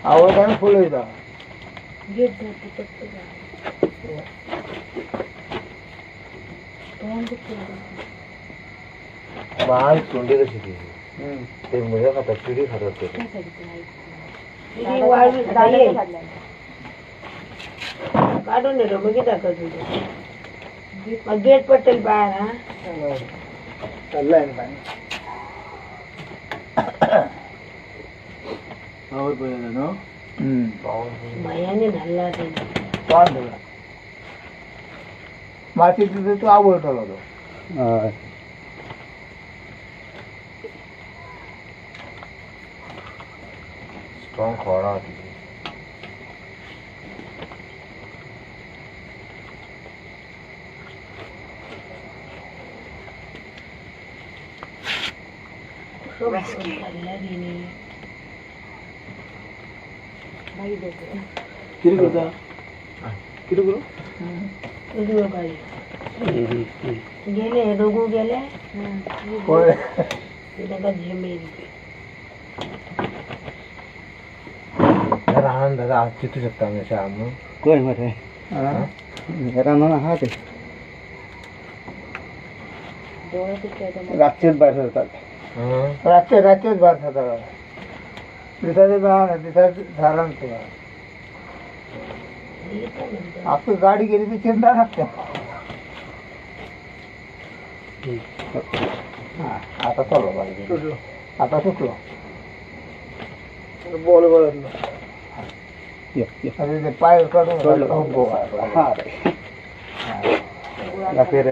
आवडताना फुल येता. बाल सोंडी कशी ती ते मुळे खातात, किडी खातात ते. काढून नेलो मग किती तुझे मग गेट पडटेल बाहेर. हा. चाललंय ना पाणी. पावर पडला न्हू. भयाने धरला त्याने. पान धरला माती तिथे तो आवडतो तो. हय. स्ट्रॉंग खोडा होती ती. धरला तिने. कितें करता, कितें करूं? उजव्यो गाडी गेले, दोघू गेले. होय. ताका झेम येयली. ह्या रानान दादा आज चितू शकता आमी अशें आहा म्हणून. खंय मरे? हा. रानान आहा ते. रातचेच भायर सरतात. हं. रातचे रातचेच भायर सरतात. दिसाचे बाहेर दिसाचे झाला ना तुला. आपली गाडी गेली तर चिंता लागते. हा, आता चाललो गाडी. सुटलो. आता सुटलो. बॉल बदललो. अरे ते पाय काढून सोडलं. हो, हा. रे.